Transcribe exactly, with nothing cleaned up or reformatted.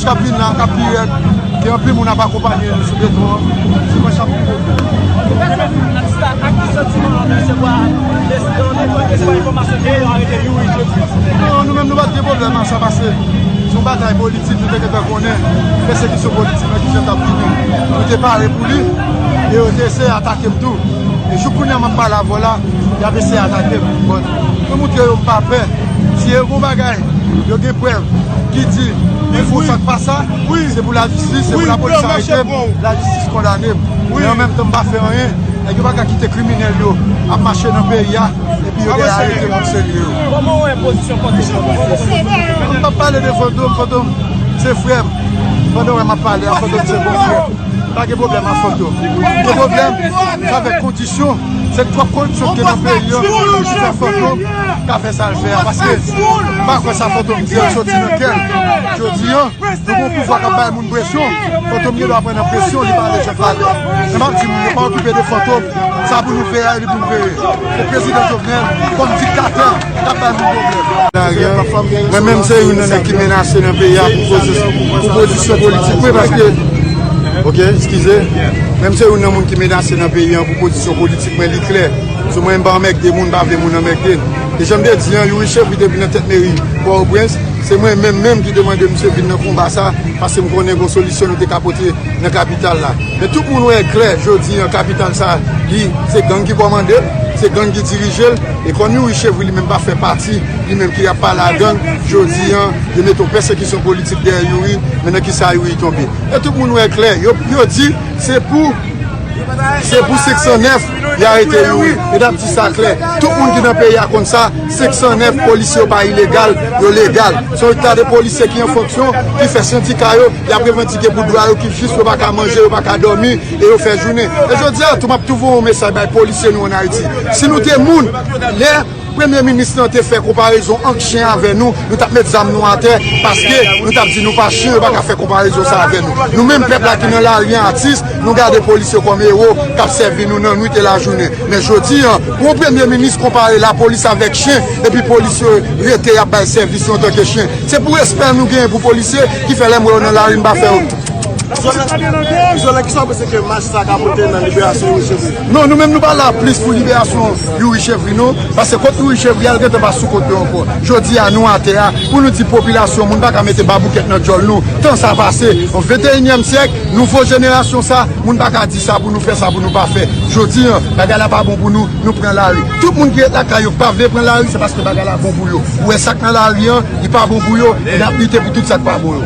K ap vin la, k ap pi rèd. Gen anpil moun ap akonpanye nou sou beton an. Se kòch ap pi wo. Ak ki santiman w ap resevwa, enfòmasyon ke yo arete Youri Chevry? Non, nou menm nou pa t gen pwoblèm ak sa, paske se yon batay politik, nou te gentan konnen pèsekisyon politik nan ki jan t ap vini. Nou te pare pou li, e yo te eseye atake m tou. E jouk kounye a m ap pale avè w la, y ap eseye atake m. Bon, mwen montre yo m pa pè. Si yo gon bagay, yo gen prèv ki di, yo fè sa k pa sa, se pou lajistis, se pou lapolis arete m, lajistis kondane m. Men an menm tan m pa fè anyen, nèg yo pa ka kite kriminèl yo ap mache nan peyi a, epi yo dèyè arete moun serye yo. Kòman w wè pozisyon Fantom? M p ap pale de Fantom, Fantom se frè m. Pandan w wè m ap pale a, Fantom se bon frè m. Pa gen pwoblèm ak Fantom. Gen pwoblèm, se avèk kondisyon. Se twòp koripsyon ki gen nan peyi an ki fè Fantom ka fè sa l fè a. Paske m pa kwè sa Fantom di an soti nan kè l. Jodi an, nou gen yon pouvwa k ap bay moun presyon. Fantom gen dwa pran nan presyon, li pale jan l pale a. Men m ap di moun yo pa okipe de Fantom. Sa pou nou veye a, e li pou nou veye. Se prezidan Jovenel, kòm diktatè, k ap bay moun pwoblèm. Mwen menm se youn nan nèg ki menase nan peyi a pou pozis-, pou pozisyon politik mwen, paske, ok, eskize. Menm se youn nan moun ki menase nan peyi a pou pozisyon politik mwen, li klè. Sou mwen, m pa anmègde moun, m pa vle moun anmègde m. E jan m te di an, Youri Chevry te vin nan tèt meri Pòtoprens, se mwen menm menm ki te mande misye vin nan konba sa, paske m konnen gon solisyon nou te ka pote nan kapital la. Men tout moun wè klè, jodi an, kapital sa, li, se gang ki kòmande l, se gang ki dirije l, e kòm Youri Chevry li menm pa fè pati, li menm ki ap pale a gang, jodi an, yo mete yon pèsekisyon politik dèyè Youri, men nan kisa Youri tonbe? E tout moun wè klè, yo, yo di, se pou, se pou senk san nèf, y arete Youri. E n ap di sa klè. Tout moun ki nan peyi a konn sa, senk san nèf polisye yo pa ilegal, yo legal. Se yon ta de polisye ki an fonksyon, ki fè sendika yo, y ap revandike pou dwa yo ki jis, yo pa ka manje, yo pa ka dòmi, e yo fè jounen. E jodi a tou, m ap tou voye yon mesaj bay polisye nou ann Ayiti. Si nou te moun, lè Premye minis lan te fè konparezon ant chen avè nou, nou t ap met zam nou atè, paske nou t ap di nou pa chen, yo pa ka fè konparezon sa avè nou. Nou menm pèp la ki nan lari an, atis, nou gade polis yo kòm ewo, k ap sèvi nou nan nwit e lajounen. Men jodi an, pou yon premye minis konpare lapolis avèk chen, epi polis yo rete y ap bay sèvis yo antanke chen. Se pou respè nou genyen pou polisye ki fè lè m wè yo nan lari, m pa fè yo. Izolan, kisa w panse ke mach sa ka pote nan liberasyon Youri Chevry? Non, nou menm nou pa la plis pou liberasyon Youri Chevry, non. Paske kot Youri Chevry al gentan pa sou kot yo ankò. Jodi a, nou atè a, pou nou di popilasyon, moun pa ka mete baboukèt nan djòl nou. Tan sa pase, an venteyinyèm syèk, nouvo jenerasyon sa, moun pa ka di sa pou nou fè, sa pou nou pa fè. Jodi a, bagay la pa bon pou nou, nou pran lari. Tout moun ki ret lakay yo, ki pa vle pran lari, se paske bagay la bon pou yo. Ou wè sa k nan lari an, li pa bon pou yo, e n ap lite pou tout sa k pa bon yo.